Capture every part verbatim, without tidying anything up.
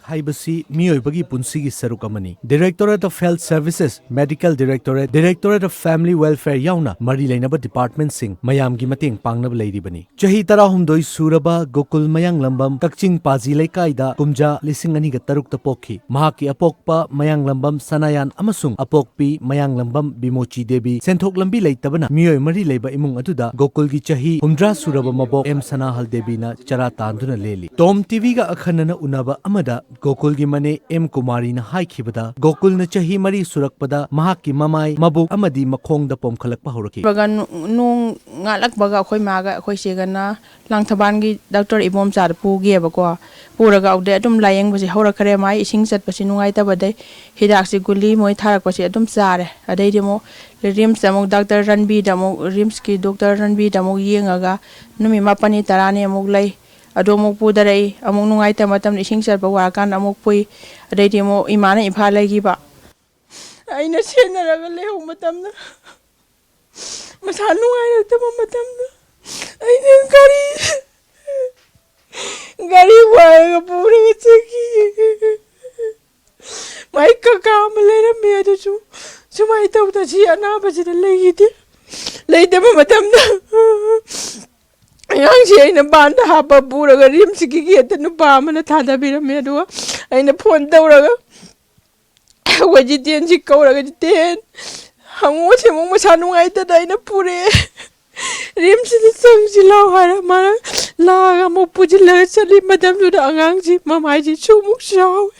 ꯍꯥꯏꯕꯁꯤ ꯃꯤꯑꯣꯏꯕꯒꯤ ꯄꯨꯟꯁꯤꯒꯤ ꯁꯔꯨꯛ ꯑꯃꯅꯤ꯫ Directorate of Health Services, Medical Directorate, Directorate of Family Welfare ꯌꯥꯎꯅ ꯃꯔꯤ ꯂꯩꯅꯕ departmentꯁꯤꯡ ꯃꯌꯥꯝꯒꯤ ꯃꯇꯦꯡ ꯄꯥꯡꯅꯕ ꯂꯩꯔꯤꯕꯅꯤ꯫ ꯆꯍꯤ ꯇꯔꯥꯍꯨꯝꯗꯣꯏ ꯁꯨꯔꯕ ꯒꯣꯀꯨꯜ ꯃꯌꯥꯡꯂꯝꯕꯝ ꯀꯛꯆꯤꯡ ꯄꯥꯖꯤ ꯂꯩꯀꯥꯏꯗ ꯀꯨꯝꯖꯥ ꯂꯤꯁꯤꯡ ꯑꯅꯤꯒ ꯇꯔꯨꯛꯇ ꯄꯣꯛꯈꯤ꯫ ꯃꯍꯥꯛꯀꯤ ꯑꯄꯣꯛꯄ ꯃꯌꯥꯡꯂꯝꯕꯝ ꯁꯅꯥꯌꯥꯟ ꯑꯃꯁꯨꯡ ꯑꯄꯣꯛꯄꯤ ꯃꯌꯥꯡꯂꯝꯕꯝ ꯕꯤꯃꯣꯆꯤ ꯗꯦꯕꯤ ꯁꯦꯟꯊꯣꯛ ꯂꯝꯕꯤ ꯂꯩꯇꯕꯅ ꯃꯤꯑꯣꯏ ꯃꯔꯤ ꯂꯩꯕ ꯏꯃꯨꯡ ꯑꯗꯨꯗ ꯒꯣꯀꯨꯜꯒꯤ ꯆꯍꯤ ꯍꯨꯝꯗ꯭ꯔꯥ ꯁꯨꯔꯕ ꯃꯕꯣꯛ ꯑꯦꯝ ꯁꯅꯥꯍꯜ ꯗꯦꯕꯤꯅ ꯆꯔꯥ ꯇꯥꯟꯗꯨꯅ ꯂꯦꯜꯂꯤ꯫ ꯇꯣꯝ ꯇꯤꯚꯤꯒ ꯑꯈꯟꯅꯅ ꯎꯅꯕ ꯑꯃꯗ ꯒꯣꯀꯨꯜꯒꯤ ꯃꯅꯦ ꯑꯦꯝ ꯀꯨꯃꯥꯔꯤꯅ ꯍꯥꯏꯈꯤꯕꯗ, ꯒꯣꯀꯨꯜꯅ ꯆꯍꯤ ꯃꯔꯤ ꯁꯨꯔꯛꯄꯗ ꯃꯍꯥꯛꯀꯤ ꯃꯃꯥꯏ, ꯃꯕꯨꯛ ꯑꯃꯗꯤ ꯃꯈꯣꯡꯗ ꯄꯣꯝꯈꯠꯂꯛꯄ ꯍꯧꯔꯛꯈꯤ꯫ ꯕꯒ ꯅꯣ-, ꯅꯣꯡ ꯉꯥꯜꯂꯛꯄꯒ ꯑꯩꯈꯣꯏ ꯃꯥꯒ ꯑꯩꯈꯣꯏ ꯆꯦꯒꯅ ꯂꯥꯡꯊꯕꯥꯜꯒꯤ ꯗꯥꯛꯇꯔ ꯏꯕꯣꯝꯆꯥꯗ ꯄꯨꯒꯤꯑꯕꯀꯣ꯫ ꯄꯨꯔꯒ ꯑꯗꯨꯗꯩ ꯑꯗꯨꯝ ꯂꯥꯏꯌꯦꯡꯕꯁꯦ ꯍꯧꯔꯛꯈ꯭ꯔꯦ꯫ ꯃꯥꯏ ꯏꯁꯤꯡ ꯆꯠꯄꯁꯦ ꯅꯨꯡꯉꯥꯏꯇꯕꯗꯩ ꯍꯤꯗꯥꯛꯁꯦ, ꯒꯨꯂꯤ ꯃꯣꯏ ꯊꯥꯔꯛꯄꯁꯦ ꯑꯗꯨꯝ ꯆꯥꯔꯦ꯫ ꯑꯗꯩꯗꯤ ꯑꯃꯨꯛ ꯔꯤꯝꯁꯇ ꯑꯃꯨꯛ ꯗꯥꯛꯇꯔ ꯔꯟꯕꯤꯗ ꯑꯃꯨꯛ, ꯔꯤꯝꯁꯀꯤ ꯗꯣꯛꯇꯔ ꯔꯟꯕꯤꯗ ꯑꯃꯨꯛ ꯌꯦꯡꯉꯒ ꯅꯨꯃꯤꯠ ꯃꯥꯄꯟꯅꯤ ꯇꯔꯥꯅꯤ ꯑꯃꯨꯛ ꯂꯩ꯫ ꯑꯗꯨ ꯑꯃꯨꯛ ꯄꯨꯗꯔꯛꯏ꯫ ꯑꯃꯨꯛ ꯅꯨꯡꯉꯥꯏꯇꯕ ꯃꯇꯝꯗ, ꯏꯁꯤꯡ ꯆꯠꯄ ꯋꯥꯔꯀꯥꯟꯗ ꯑꯃꯨꯛ ꯄꯨꯏ꯫ ꯑꯗꯩꯗꯤ ꯑꯃꯨꯛ ꯏꯃꯥꯅ ꯏꯝꯐꯥꯜ ꯂꯩꯈꯤꯕ꯫ ꯑꯩꯅ ꯁꯦꯟꯅꯔꯒ ꯂꯩꯍꯧ ꯃꯇꯝꯗ, ꯃꯁꯥ ꯅꯨꯡꯉꯥꯏꯔꯛꯇꯕ ꯃꯇꯝꯗ ꯑꯩꯅ ꯒꯥꯔꯤ, ꯒꯥꯔꯤ ꯋꯥꯏꯔꯒ ꯄꯨꯔꯒ ꯆꯠꯈꯤ꯫ ꯃꯥꯏ ꯀꯀꯥ ꯑꯃ ꯂꯩꯔꯝꯃꯦ, ꯑꯗꯨꯁꯨ ꯁꯨꯃꯥꯏꯅ ꯇꯧꯗꯅ ꯁꯤ ꯑꯅꯥꯕꯁꯤꯗ ꯂꯩꯈꯤꯗꯦ꯫ ꯂꯩꯇꯕ ꯃꯇꯝꯗ ꯑꯉꯥꯡꯁꯤ ꯑꯩꯅ ꯕꯥꯟꯗ ꯍꯥꯞꯄ ꯄꯨꯔꯒ ꯔꯤꯝꯁꯀꯤ ꯒꯦꯠꯇ ꯅꯨꯄꯥ ꯑꯃꯅ ꯊꯥꯗꯕꯤꯔꯝꯃꯦ꯫ ꯑꯗꯨꯒ ꯑꯩꯅ ꯐꯣꯟ ꯇꯧꯔꯒ ꯑꯩꯈꯣꯏ ꯖꯤꯇꯦꯟꯁꯤ ꯀꯧꯔꯒ, "ꯖꯤꯇꯦꯟ, ꯍꯪꯉꯨꯁꯦ ꯑꯃꯨꯛ ꯃꯁꯥ ꯅꯨꯡꯉꯥꯏꯇꯗ ꯑꯩꯅ ꯄꯨꯔꯛꯑꯦ, ꯔꯤꯝꯁꯁꯤꯗ ꯆꯪꯁꯤ ꯂꯥꯎ" ꯍꯥꯏꯔ ꯃꯥꯅ ꯂꯥꯛꯑꯒ ꯑꯃꯨꯛ ꯄꯨꯁꯤꯜꯂꯒ ꯆꯠꯂꯤ꯫ ꯃꯇꯝꯗꯨꯗ ꯑꯉꯥꯡꯁꯤ ꯃꯃꯥꯏꯁꯤ ꯁꯨꯃꯨꯛ ꯆꯥꯎꯋꯦ,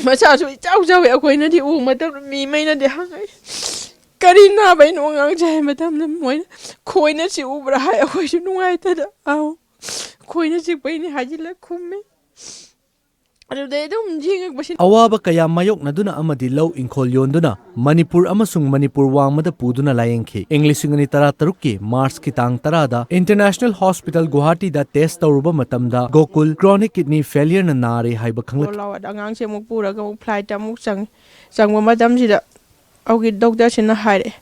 ꯃꯁꯥꯁꯨ ꯏꯆꯥꯎ ꯆꯥꯎꯋꯦ꯫ ꯑꯩꯈꯣꯏꯅꯗꯤ ꯎꯕ ꯃꯇꯝꯗ ꯃꯤꯉꯩꯅꯗꯤ ꯍꯪꯉꯛꯏ, "ꯀꯔꯤ ꯅꯥꯕꯩꯅꯣ ꯑꯉꯥꯡꯁꯦ?" ꯍꯥꯏ ꯃꯇꯝꯗ ꯃꯣꯏꯅ, "ꯈꯣꯏꯅ ꯆꯤꯛꯎꯕ꯭ꯔꯥ?" ꯍꯥꯏ꯫ ꯑꯩꯈꯣꯏꯁꯨ ꯅꯨꯡꯉꯥꯏꯇꯗ, "ꯑꯥꯎ, ꯈꯣꯏꯅ ꯆꯤꯛꯄꯩꯅꯤ" ꯍꯥꯏꯖꯤꯜꯂ ꯈꯨꯝꯃꯤ꯫ ꯑꯗꯨꯗꯩ ꯑꯗꯨꯝ ꯌꯦꯡꯉꯛꯄꯁꯤ꯫ ꯑꯋꯥꯕ ꯀꯌꯥ ꯃꯥꯌꯣꯛꯅꯗꯨꯅ ꯑꯃꯗꯤ ꯂꯧ ꯏꯪꯈꯣꯜ ꯌꯣꯟꯗꯨꯅ ꯃꯅꯤꯄꯨꯔ ꯑꯃꯁꯨꯡ ꯃꯅꯤꯄꯨꯔ ꯋꯥꯡꯃꯗ ꯄꯨꯗꯨꯅ ꯂꯥꯌꯦꯡꯈꯤ꯫ ꯏꯪ ꯂꯤꯁꯤꯡ ꯑꯅꯤ ꯇꯔꯥꯇꯔꯨꯛꯀꯤ ꯃꯥꯔꯆꯀꯤ ꯇꯥꯡ ꯇꯔꯥꯗ International Hospital ꯒꯨꯋꯥꯍꯥꯇꯤꯗ test ꯇꯧꯔꯨꯕ ꯃꯇꯝꯗ ꯒꯣꯀꯨꯜ chronic kidney failureꯅ ꯅꯥꯔꯦ ꯍꯥꯏꯕ ꯈꯪꯂꯛꯈꯤ꯫ ꯂꯥꯎ ꯑꯗ ꯑꯉꯥꯡꯁꯦ ꯑꯃꯨꯛ ꯄꯨꯔꯒ ꯑꯃꯨꯛ flightꯇ ꯑꯃꯨꯛ ꯆꯪꯉꯤ꯫ ꯆꯪꯕ ꯃꯇꯝꯁꯤꯗ ꯍꯧꯖꯤꯛ doctorꯁꯤꯅ ꯍꯥꯏꯔꯛꯑꯦ,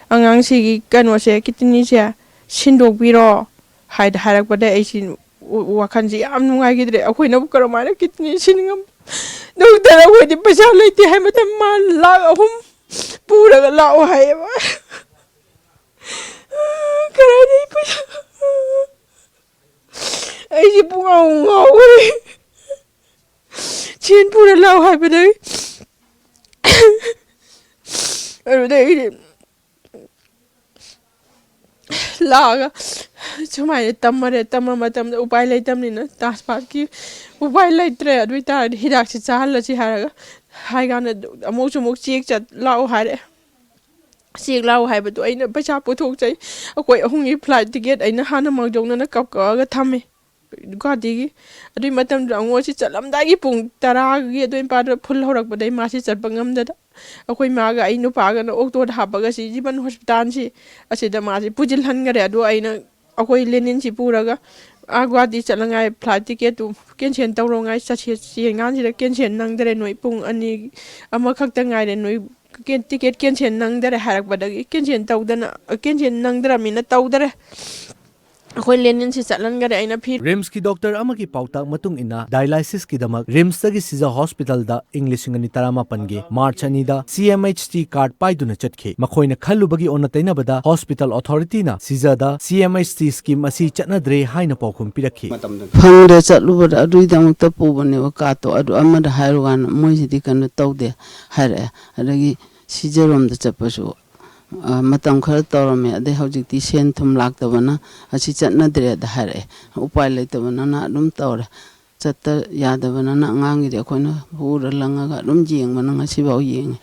"ꯑꯉꯥꯡꯁꯤꯒꯤ ꯀꯩꯅꯣꯁꯦ, kidneyꯁꯦ ꯁꯤꯟꯗꯣꯛꯄꯤꯔꯣ" ꯍꯥꯏꯗ ꯍꯥꯏꯔꯛꯄꯗ ꯑꯩꯁꯤ ꯋꯥꯈꯜꯁꯤ ꯌꯥꯝ ꯅꯨꯡꯉꯥꯏꯈꯤꯗ꯭ꯔꯦ꯫ ꯑꯩꯈꯣꯏꯅꯕꯨ ꯀꯔꯝꯍꯥꯏꯅ ꯀꯤꯠꯅꯤ ꯁꯤꯟ ꯉꯝ-, ꯗꯣꯛꯇꯔ, ꯑꯩꯈꯣꯏꯗꯤ ꯄꯩꯁꯥ ꯂꯩꯇꯦ ꯍꯥꯏ ꯃꯇꯝ ꯃꯥ ꯂꯥꯛ ꯑꯍꯨꯝ ꯄꯨꯔꯒ ꯂꯥꯛꯑꯣ ꯍꯥꯏꯌꯦꯕ꯫ ꯀꯗꯥꯏꯗꯒꯤ ꯄꯩꯁꯥ? ꯑꯩꯁꯦ ꯄꯨꯡꯉꯥꯎ ꯉꯥꯎꯈ꯭ꯔꯦ꯫ ꯁꯦꯟ ꯄꯨꯔ ꯂꯥꯛꯑꯣ ꯍꯥꯏꯕꯗꯒꯤ ꯑꯗꯨꯗꯒꯤꯗꯤ ꯂꯥꯛꯑꯒ ꯁꯨꯃꯥꯏꯅ ꯇꯝꯃꯔꯦ꯫ ꯇꯝꯕ ꯃꯇꯝꯗ ꯎꯄꯥꯏ ꯂꯩꯇꯕꯅꯤꯅ ꯇꯥꯁ ꯄꯥꯠꯀꯤ ꯎꯄꯥꯏ ꯂꯩꯇ꯭ꯔꯦ꯫ ꯑꯗꯨ ꯑꯣꯏ ꯇꯥꯔꯗꯤ ꯍꯤꯗꯥꯛꯁꯦ ꯆꯥꯍꯜꯂꯁꯤ ꯍꯥꯏꯔꯒ ꯍꯥꯏ ꯀꯥꯟꯗ ꯑꯃꯨꯛꯁꯨ ꯑꯃꯨꯛ ꯆꯦꯛ ꯆꯠ ꯂꯥꯛꯑꯣ ꯍꯥꯏꯔꯛꯑꯦ꯫ ꯆꯦꯛ ꯂꯥꯛꯑꯣ ꯍꯥꯏꯕꯗꯣ ꯑꯩꯅ ꯄꯩꯁꯥ ꯄꯨꯊꯣꯛꯆꯩ꯫ ꯑꯩꯈꯣꯏ ꯑꯍꯨꯝꯒꯤ ꯐ꯭ꯂꯥꯏꯠ ꯇꯤꯀꯦꯠ ꯑꯩꯅ ꯍꯥꯟꯅ ꯃꯥꯡꯖꯧꯅꯅ ꯀꯛ-, ꯀꯛꯑꯒ ꯊꯝꯃꯦ ꯒꯨꯍꯥꯇꯤꯒꯤ꯫ ꯑꯗꯨꯒꯤ ꯃꯇꯝꯗꯨꯗ ꯑꯉꯣꯟꯁꯤ ꯆꯠꯂꯝꯗꯥꯏꯒꯤ ꯄꯨꯡ ꯇꯔꯥꯒꯤ ꯑꯗꯨꯋꯥꯏ ꯃꯄꯥꯗ ꯐꯨꯜ ꯍꯧꯔꯛꯄꯗꯒꯤ ꯃꯥꯁꯤ ꯆꯠꯄ ꯉꯝꯗꯗ ꯑꯩꯈꯣꯏ ꯃꯥꯒ ꯑꯩ ꯅꯨꯄꯥꯒꯅ ꯑꯣꯛꯇꯣꯗ ꯍꯥꯞꯄꯒ ꯁꯤ ꯖꯤꯕꯟ ꯍꯣꯁꯄꯤꯇꯥꯜꯁꯤ ꯑꯁꯤꯗ ꯃꯥꯁꯤ ꯄꯨꯁꯤꯜꯍꯟꯈꯔꯦ꯫ ꯑꯗꯣ ꯑꯩꯅ ꯑꯩꯈꯣꯏ ꯂꯦꯅꯤꯟꯁꯤ ꯄꯨꯔꯒ ꯑꯥ ꯒꯨꯍꯥꯇꯤ ꯆꯠꯅꯉꯥꯏ ꯐ꯭ꯂꯥꯏꯠ ꯇꯤꯀꯦꯠꯇꯨ ꯀꯦꯟꯁꯦꯜ ꯇꯧꯔꯣꯉꯥꯏ ꯆꯠꯁꯦ ꯆꯦꯟꯀꯥꯟꯁꯤꯗ ꯀꯦꯟꯁꯦꯜ ꯅꯪꯗꯔꯦ, ꯅꯣꯏ ꯄꯨꯡ ꯑꯅꯤ ꯑꯃꯈꯛꯇ ꯉꯥꯏꯔꯦ, ꯅꯣꯏ ꯀꯦꯟ-, ꯇꯤꯀꯦꯠ ꯀꯦꯟꯁꯦꯜ ꯅꯪꯗꯔꯦ ꯍꯥꯏꯔꯛꯄꯗꯒꯤ ꯀꯦꯟꯁꯦꯜ ꯇꯧꯗꯅ, ꯀꯦꯟꯁꯦꯜ ꯅꯪꯗ꯭ꯔꯃꯤꯅ ꯇꯧꯗꯔꯦ꯫ ꯑꯩꯈꯣꯏ ꯂꯦꯅꯤꯟꯁꯤ ꯆꯠꯍꯟꯈꯔꯦ꯫ ꯑꯩꯅ ꯐꯤ ꯔꯤꯝꯁꯀꯤ ꯗꯣꯛꯇꯔ ꯑꯃꯒꯤ ꯄꯥꯎꯇꯥꯛ ꯃꯇꯨꯡ ꯏꯟꯅ dialysis ꯀꯤꯗꯃꯛ ꯔꯤꯝꯁꯇꯒꯤ ꯁꯤꯖ ꯍꯣꯁꯄꯤꯇꯥꯜꯗ ꯏꯪ ꯂꯤꯁꯤꯡ ꯑꯅꯤ ꯇꯔꯥꯃꯥꯄꯟꯒꯤ ꯃꯥꯔꯆ ꯑꯅꯤꯗ C M H T card ꯄꯥꯏꯗꯨꯅ ꯆꯠꯈꯤ꯫ ꯃꯈꯣꯏꯅ ꯈꯜꯂꯨꯕꯒꯤ ꯑꯣꯟꯅ ꯇꯩꯅꯕꯗ hospital ꯑꯣꯊꯣꯔꯤꯇꯤꯅ ꯁꯤꯖꯗ C M H T scheme ꯑꯁꯤ ꯆꯠꯅꯗ꯭ꯔꯦ ꯍꯥꯏꯅ ꯄꯥꯎꯈꯨꯝ ꯄꯤꯔꯛꯈꯤ꯫ ꯃꯇꯝꯗꯨꯗ ꯐꯪꯗ꯭ꯔꯦ, ꯆꯠꯂꯨꯕꯗ ꯑꯗꯨꯒꯤꯗꯃꯛꯇ ꯄꯨꯕꯅꯦꯕ ꯀꯥꯔꯠꯇꯣ꯫ ꯑꯗꯨ ꯑꯃꯗ ꯍꯥꯏꯔꯨꯀꯥꯟꯗ ꯃꯣꯏꯁꯤꯗꯤ ꯀꯩꯅꯣ ꯇꯧꯗꯦ ꯍꯥꯏꯔꯛꯑꯦ꯫ ꯑꯗꯒꯤ ꯁꯤꯖꯔꯣꯝꯗ ꯆꯠꯄꯁꯨ ꯑ, ꯃꯇꯝ ꯈꯔ ꯇꯧꯔꯝꯃꯦ꯫ ꯑꯗꯩ ꯍꯧꯖꯤꯛꯇꯤ ꯁꯦꯟ ꯊꯨꯝ ꯂꯥꯛꯇꯕꯅ ꯑꯁꯤ ꯆꯠꯅꯗ꯭ꯔꯦꯗ ꯍꯥꯏꯔꯛꯑꯦ꯫ ꯎꯄꯥꯏ ꯂꯩꯇꯕꯅꯅ ꯑꯗꯨꯝ ꯇꯧꯔꯦ꯫ ꯆꯠꯇ ꯌꯥꯗꯕꯅꯅ ꯑꯉꯥꯡꯒꯤꯗꯤ ꯑꯩꯈꯣꯏꯅ ꯄꯨꯔ ꯂꯪꯉꯒ ꯑꯗꯨꯝ ꯌꯦꯡꯕꯅ ꯉꯁꯤꯐꯥꯎ ꯌꯦꯡꯉꯤ꯫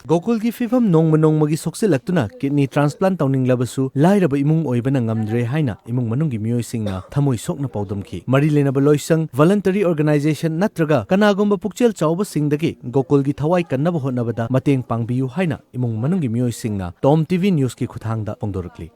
ꯒꯣꯀꯨꯜꯒꯤ ꯐꯤꯚꯝ ꯅꯣꯡꯃ ꯅꯣꯡꯃꯒꯤ ꯁꯣꯛꯆꯤꯜꯂꯛꯇꯨꯅ ꯀꯤꯗꯅꯤ ꯇ꯭ꯔꯥꯟꯁꯄ꯭ꯂꯥꯟꯠ ꯇꯧꯅꯤꯡꯂꯕꯁꯨ ꯂꯥꯏꯔꯕ ꯏꯃꯨꯡ ꯑꯣꯏꯕꯅ ꯉꯝꯗ꯭ꯔꯦ ꯍꯥꯏꯅ ꯏꯃꯨꯡ ꯃꯅꯨꯡꯒꯤ ꯃꯤꯑꯣꯏꯁꯤꯡꯅ ꯊꯃꯣꯏ ꯁꯣꯛꯅ ꯄꯥꯎꯗꯝꯈꯤ꯫ ꯃꯔꯤ ꯂꯩꯅꯕ ꯂꯣꯏꯁꯪ, voluntary organization ꯅꯠꯇ꯭ꯔꯒ ꯀꯅꯥꯒꯨꯝꯕ ꯄꯨꯛꯆꯦꯜ ꯆꯥꯎꯕꯁꯤꯡꯗꯒꯤ ꯒꯣꯀꯨꯜꯒꯤ ꯊꯋꯥꯏ ꯀꯟꯅꯕ ꯍꯣꯠꯅꯕꯗ ꯃꯇꯦꯡ ꯄꯥꯡꯕꯤꯌꯨ ꯍꯥꯏꯅ ꯏꯃꯨꯡ ꯃꯅꯨꯡꯒꯤ ꯃꯤꯑꯣꯏꯁꯤꯡꯅ ꯇꯣꯝ ꯇꯤ ꯚꯤ ꯅ꯭ꯌꯨꯁꯀꯤ ꯈꯨꯠꯊꯥꯡꯗ ꯐꯣꯡꯗꯣꯔꯛꯂꯤ꯫